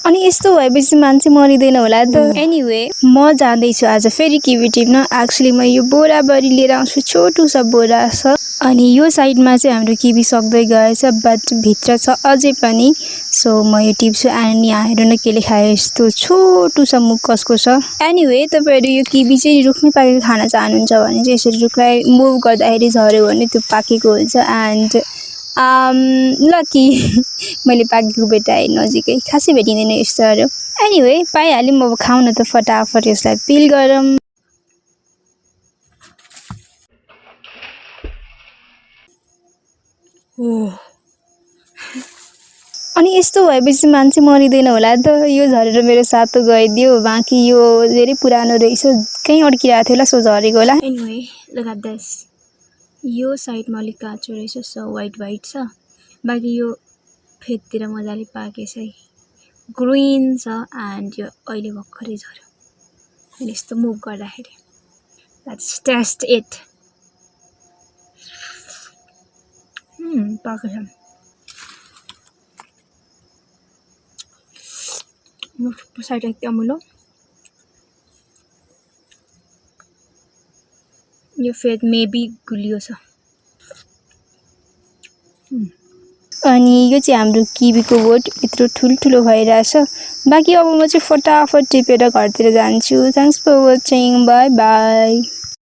अनि यस्तो भएपछि मान्छे मरिँदैन होला त। एनीवे म जाँदैछु आज फेरि किवी टिप्न। एक्चुअली म यो बोराभरि लिएर आउँछु, छोटो सा बोरा छ। अनि यो साइडमा चाहिँ हाम्रो किवी सक्दै गएछ, बट भित्र छ अझै पनि। सो म यो टिप्छु अनि आएर न केले खाए यस्तो छोटो सा मुख कसको छ। एनीवे तपाईँहरू यो किवी चाहिँ रुखमै पाकेको खान चाहनुहुन्छ भने चाहिँ यसरी रुखलाई मुभ गर्दाखेरि झऱ्यो भने त्यो पाकेको हुन्छ। एन्ड लकी मैले पाकेको भेटाएँ नजिकै, खासै भेटिँदैन यस्तोहरू। एनीवे पाइहाल्यौँ, अब खाउँ न त फटाफट यसलाई पिल गरौँ। अनि यस्तो भएपछि मान्छे मरिँदैन होला त। यो झरेर मेरो सातो गइदियो, बाँकी यो धेरै पुरानो रहेछ, कहीँ अड्किरहेको थियो होला, सो झरेको होला। एनीवे लुक एट दिस, यो साइडमा अलिक काँचो रहेछ, सो वाइट वाइट छ, बाँकी यो फेदतिर मजाले पाकेछ है, ग्रिन छ। एन्ड यो अहिले भर्खरै झऱ्यो, मैले यस्तो मुभ गर्दाखेरि। Let's test it. पाएको छ, साइड एकदम अमुलो, यो फेद मेबी गुलियो छ। अनि यो चाहिँ हाम्रो किवीको बोट यत्रो ठुल्ठुलो भइरहेछ। बाँकी अब म चाहिँ फटाफट टिपेर घरतिर जान्छु। Thanks for watching, bye by.